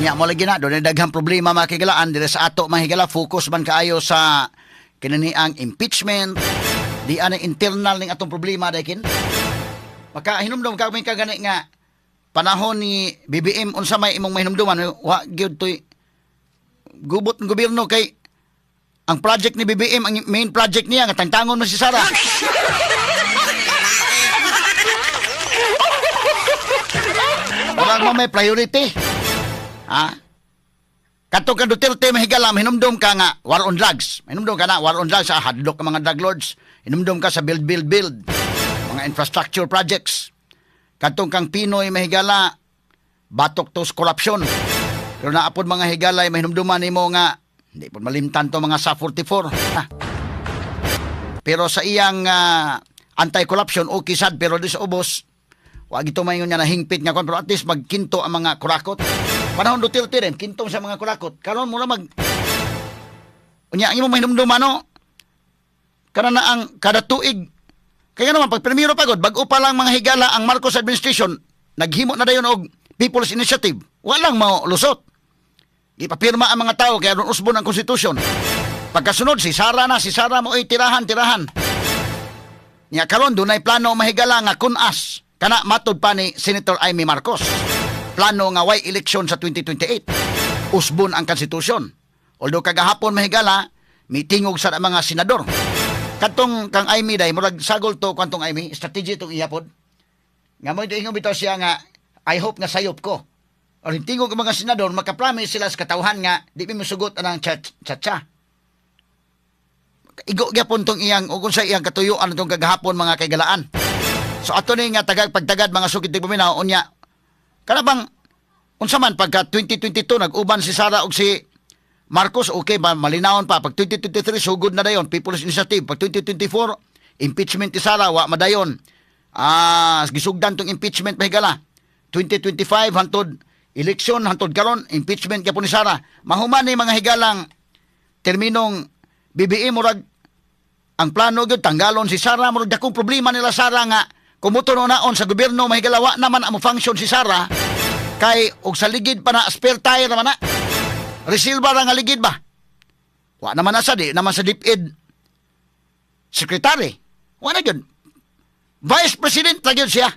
Unya mo lagi na doon daghang problema, mga kahigalaan, dire sa ato, mga higala, focus man kaayo sa kinani ang impeachment, di ana internal ning atong problema daykin. Maka hinumdum ka may kagani nga panahon ni BBM, unsa may imong mahinumduman? Wa gyud toy gubot ng gobyerno kay ang project ni BBM, ang main project niya nga tangtangon mo si Sara. Murag mo may priority. Ha? Kato ka Duterte, mahigala, hinumdum ka nga war on drugs. Hinumdum ka na war on drugs, hadlok ka mga drug lords. Hinumdum ka sa build, build, build. Mga infrastructure projects. Katong kang Pinoy, mahigala, batok to sa corruption. Pero naapod, mga higala, mahinumduman nimo nga hindi po malimtan to mga sa 44. Ha? Pero sa iyang anti-corruption, okay sad, pero di sa ubos, wag ito mayon nga nahingpit nga kon, pero at least magkinto ang mga kurakot. Panahon Duterte rin, kinto sa mga kurakot. Karon mo na mag unya ang imong mahinumduman, no? Kana na ang kada tuig. Kaya naman pag primero pagod, bag-o pa lang, mga higala, ang Marcos administration, naghimo na dayon og People's Initiative. Walang mao lusot. Ipapirma ang mga tao kaya doon usbon ang konstitusyon. Pagkasunod si Sara na, si Sara mo ay tirahan, tirahan. Nya karon dunay plano, mahigala, nga kunas kana matod pa ni Senator Imee Marcos. Plano nga way eleksyon sa 2028. Usbon ang konstitusyon. Although kagahapon, mahigala, mitingog sa mga senador. Katong kang Imee day, murag sagol to kantong Imee, strategy tong iya pod. Nga mo ingon bitaw siya nga I hope nga sayop ko. Or tingog ang mga senador, makapromise sila sa katawhan nga di mi musugot anang cha-cha. Igo gyapon tong iyang o kung sa iyang katuyuan itong kagahapon, mga kaigalaan. So ato ni nga tagag pagtagad, mga sukit paminaw, unya kana bang unsa man pagka 2022 nag-uban si Sara og si Marcos, okay ba, malinawon pa. Pag 2023, sugod na dayon People's Initiative. Pag 2024, impeachment ni Sara, wa madayon, gisugdan tong impeachment, mahigala. 2025 hantod eleksyon, hantod karon impeachment gyapon ni Sara. Mahuman ni, mga higalang, terminong BBM, murag ang plano gyud tanggalon si Sara. Murag dakong problema nila Sara nga kumuto naon sa gobyerno, mahigala, wa naman ang function si Sara kay og sa ligid pa na, spare tire naman na, resilva ra nga ligid ba, wa naman na sa di naman sa DepEd secretary, wa na gyud, vice president ra gyud siya.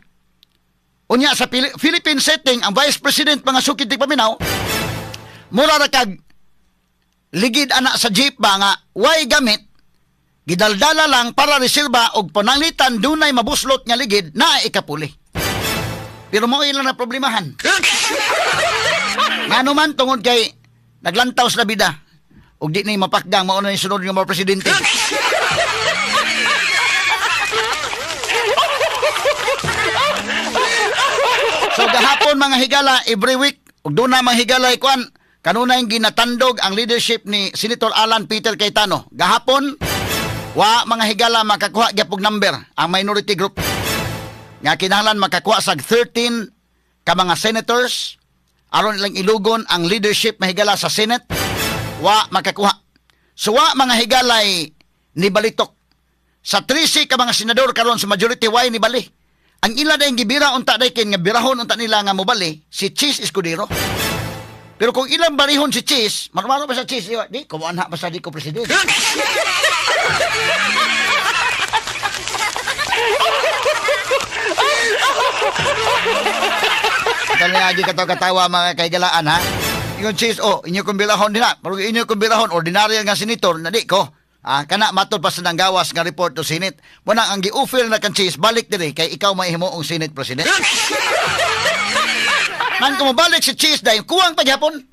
Unya sa Philippine setting, ang vice president, mga sukid ti paminaw, mura ra kag ligid ana sa jeep ba nga way gamit, gidaldala lang para reserba og pananglitan dunay mabuslot nga ligid na ikapuli. Pero mo ilang na problemahan. Ngano man, tungod kay naglantaw sa bida ug di ni mapakgang mao na yung sunod nga mga presidente. So gahapon, mga higala, every week ug doon na, mga higala, ikuan kanunay ginatandog ang leadership ni Senator Alan Peter Cayetano. Gahapon wa, mga higala, makakuha gyapog number ang minority group. Nga kinahanglan makakuha sag 13 ka mga senators aron ilang ilugon ang leadership, mahigala, sa Senate, wa makakuha. So wa, mga higalay, ni balitok. Sa 13 ka mga senador karon sa majority, way ni bali. Ang ila dayong gibira unta daykin nga birahon unta nila nga mobali si Chiz Escudero. Pero kung ilang barihon si Chiz, marmaro ba sa Chiz? Di, di kumuanha pa sa di ko presidente. Ito na lagi katawa-katawa, mga kaigalaan, ha. Ingon Chiz, oh, inyo kong birahon nila. Pero inyo kong birahon, ordinaryo nga senator, na di ko. Ah, kana matod pa sa nanggawas nga report to Senate. Muna ang gi-offer na kan Chiz, balik diri kay ikaw mahimo ang Senate President. Man kung mabalik si Chiz dahil kuwang pagyapon.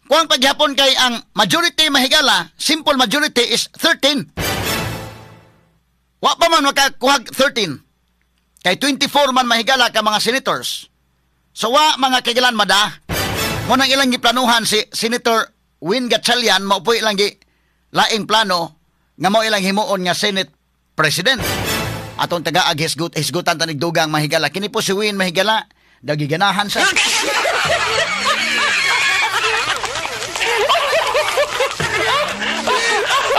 Kuwang pagyapon kay ang majority, mahigala, simple majority is 13. Wa pa man makakuha 13. Kay 24 man, mahigala, ka mga senators. So wa, mga kaigalan, mada. Mo nang ilang giplanuhan si Senator Win Gatchalian, mao po ilang gi laing plano nga mao ilang himuon nga Senate President. Atong taga-ag hisgut hisgutan tanig dugang, mahigala. Kini po si Win, mahigala, dagiganahan sa.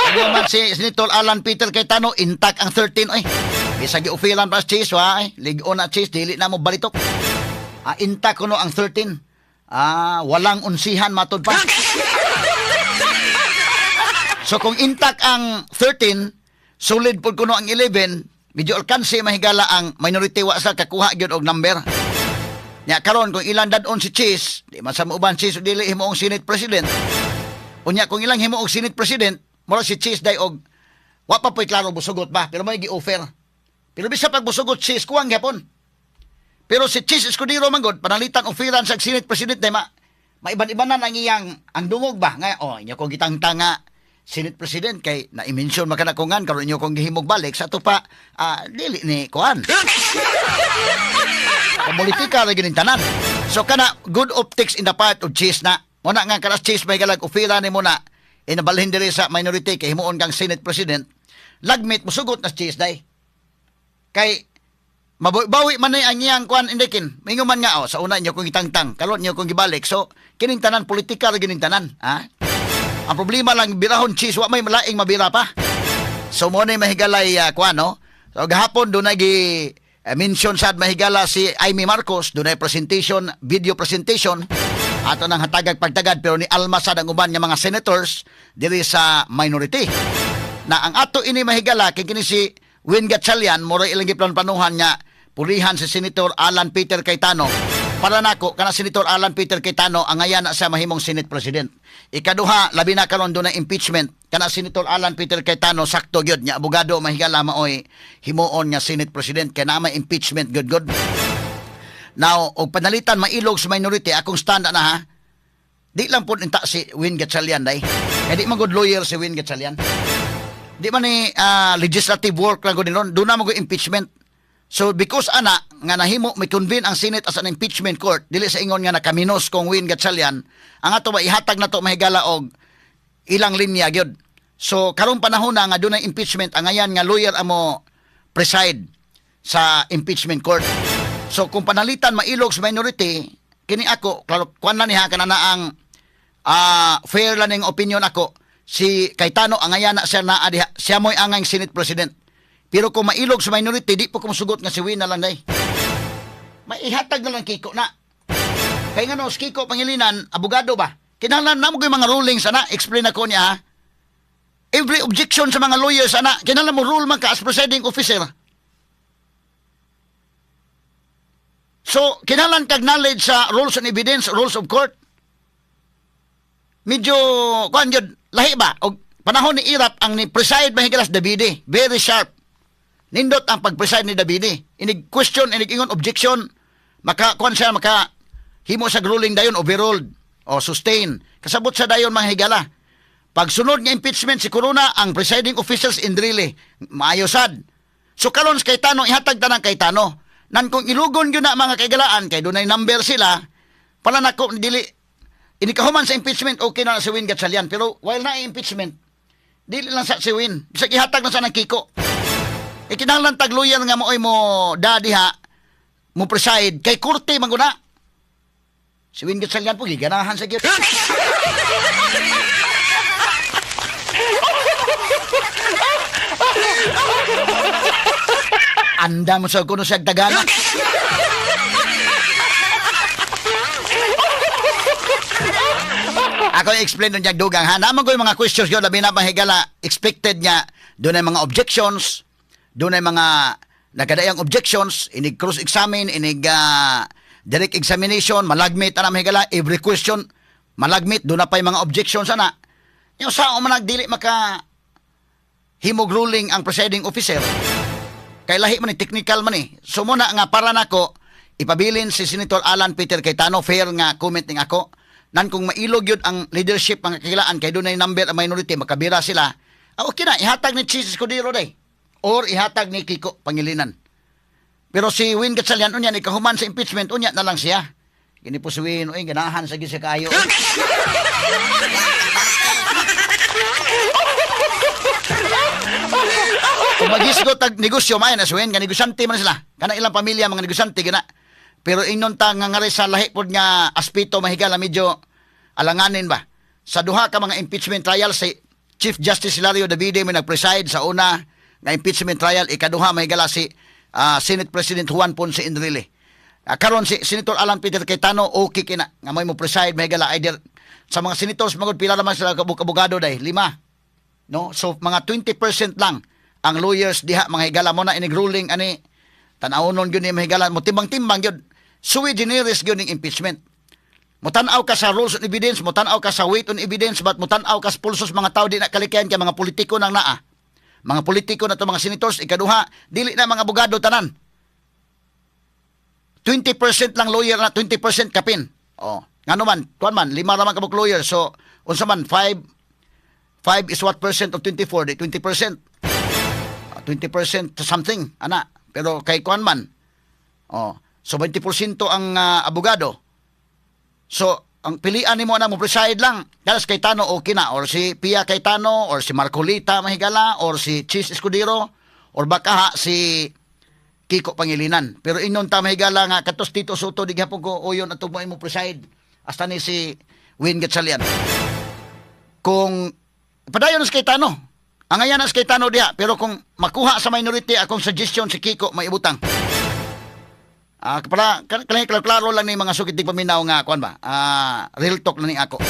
Ano man si Senator Alan Peter Cayetano, intact ang 13 oy. Bisag giufilan pa si Chiz, wa ay ligon na Chiz, dili na mo balitok. Ah, intact kuno ang 13. Ah, walang unsihan matud pa. So kung intact ang 13, solid pud kuno ang 11, medyo alkanse, mahigala, ang minority, wa sa kakuha gyud og number. Nya karon kung ilang dad-on si Chiz, di man sa muuban Chiz o dili himuong Senate President. Unya kung ilang himuong Senate President, mura si Chiz day og wa pa po'y klaro busugot ba, pero may gi-offer. Pero bisa pag busugot Chiz, kuwang gyapon. Pero si Chiz Escudero man gud, panalitan offeran sa Senate President day ma maiban-iban na ang iyang ang dungog ba nga, "Oh, inyo kong gitangtang nga Senate President kay na-mention man kana ko ngan karon inyo kong gihimog balik sa ato pa, dili ni kuan." Politika ra gyud tanan. So kana good optics in the part of Chiz na. Muna nga kana Chiz may galag ofera ni mo na inabalhin diri sa minority kay himuon kang Senate President. Lagmit musugot na si Chiz day. Kay mabawi man ni ang iyang kuan indikin. Mingo man nga, "Oh, sa una inyo kong gitangtang, karon inyo kong gibalik." So kining tanan politika ra gyud tanan, ha? Ang problema lang birahon Chiz, wa may malaing mabira pa. So mo ni mahigalay kuan, no. So gahapon dunay gi mention sad, mahigala, si Imee Marcos, dunay presentation, video presentation ato nang hatagag pagtagad, pero ni alma sad ang uban nga mga senators diri sa minority. Na ang ato ini, mahigala, kay kini si Win Gatchalian mura ilang giplanplanuhan nga pulihan si Senator Alan Peter Cayetano. Para nako kana Senator Alan Peter Cayetano angayan na siya mahimong Senate President. Ikaduha, labi na karon dunay impeachment, kana Senator Alan Peter Cayetano sakto gyud nya abogado, mahigala, maoy himuon nga Senate President kay naa may impeachment good good. Now, og panalitan mailog sa minority, akong stand na ha. Di lang po inta si Win Gatchalian day. Kay di man good lawyer si Win Gatchalian. Di man ni legislative work lang gud ron. Doon na mo impeachment. So because ana nga nahimo may convene ang Senate as an impeachment court, dili sa ingon nga nakaminos kong Win Gatchalian, ang ato ba ihatag na to, mahigala, og ilang linya gyud. So karong panahon na nga dunay impeachment, ang ayan nga lawyer amo preside sa impeachment court. So kung panalitan mailog sa minority, kini ako, klaro kuan na niya kana na ang fair lang ning opinion ako, si Cayetano ang ayan na siya naa diha, siya mo'y angay Senate President. Pero kung mailog sa minority, di po ko musugot nga si Win na lang day. Maihatag na lang Kiko na. Kay nga no, si Kiko Pangilinan, abogado ba? Kinahanglan na mo yung mga rulings, ana, explain ako niya ha. Every objection sa mga lawyers, ana, kinahanglan mo rule man ka as presiding officer. So, kinahanglan kag knowledge sa rules and evidence, rules of court. Medyo, kuan yun, lahi ba? Og panahon ni Erap, ang ni preside mahigalas Davide, very sharp. Nindot ang pag-preside ni Davide. Inig question, inig ingon objection, maka kuan siya, maka himo sa ruling dayon, overruled o sustain. Kasabot sa dayon, mga higala. Pagsunod nga impeachment si Corona, ang presiding officers Enrile, maayo sad. So karon sa Cayetano, ihatag tanang Cayetano. Nan kung ilugon gyud na, mga kaigalaan, kay dunay number sila, pala nako dili inikahuman sa impeachment, okay na si Win Gatchalian, pero while na impeachment, dili lang sa si Win. Bisag ihatag na sa nang Kiko. E kinahanglan tagluyan nga mooy mo da diha mo preside kay korte man guna. Si Win Gatchalian po giganahan sa gyud. Anda mo sa kuno siya tagana. Ako i-explain nun dugang ha. Naman ko yung mga questions yun, labi na mahigala, expected niya, doon ay mga objections, doon ay mga nagkadayang objections, inig cross-examine, inig direct examination, malagmit ana, mahigala, every question, malagmit, doon na pa yung mga objections ana. Yung sa man nagdili maka himog ruling ang presiding officer, kay lahi man ni, technical man eh. So muna nga para nako ipabilin si Senator Alan Peter Cayetano, fair nga comment ning ako. Nan kung mailog yun ang leadership mga kagilaan kay dunay number ang minority, makabira sila. Ah, okay na ihatag ni Chiz Escudero day or ihatag ni Kiko Pangilinan. Pero si Win Gatchalian unya ni kahuman sa impeachment unya na lang siya. Gini po si Win, oy ganahan sa gid siya kaayo. Kung magisgo tag negosyo may na si Win, nga negosyante man sila. Kana ilang pamilya mga negosyante gina. Pero inon ta nga ngari sa lahi pod nga aspeto, mahigala, medyo alanganin ba. Sa duha ka mga impeachment trial, si Chief Justice Hilario Davide may nag-preside sa una nga impeachment trial, ikaduha, mahigala, si Senate President Juan Ponce Enrile. Karon si Senator Alan Peter Cayetano, okay kina nga may mo preside, mga higala. Either sa mga senators magud, pila naman sila kabuk abogado day? Lima, no? So mga 20% lang ang lawyers diha, mga higala. Mo na inig ruling ani, tan-awnon gyud ni, mga higala, mo timbang-timbang gyud. Sui generis gyud ning impeachment. Mutan-aw ka sa rules on evidence, mutan-aw ka sa weight on evidence, but mutan-aw ka sa pulsos mga tao, di na kalikayan kay mga politiko nang naa. Mga politiko na to mga senators, ikaduha, dili na mga abogado tanan. 20% lang lawyer na, 20% kapin. Oh, ngano man, kuan man, lima ra man kabuk lawyer. So, unsa man, 5 5 is what percent of 24? Di 20%. 20% to something, ana. Pero kay kuan man. Oh, so 20% ang abogado. So, ang pilian nimo na mo preside lang. Kalas Cayetano, okay na, or si Pia Cayetano or si Marcolita, mahigala, or si Chiz Escudero or baka ha, si Kiko Pangilinan. Pero inon ta, mahigala, nga katos Tito Sotto di gihapon ko uyon atong mo preside. Hasta ni si Win Gatchalian. Kung padayon si Cayetano, ang ayan na si Cayetano diha, pero kung makuha sa minority, akong suggestion, si Kiko may ibutang. Para klaro, klaro lang ni mga sukit di paminaw nga kuan ba. Real talk na ni ako.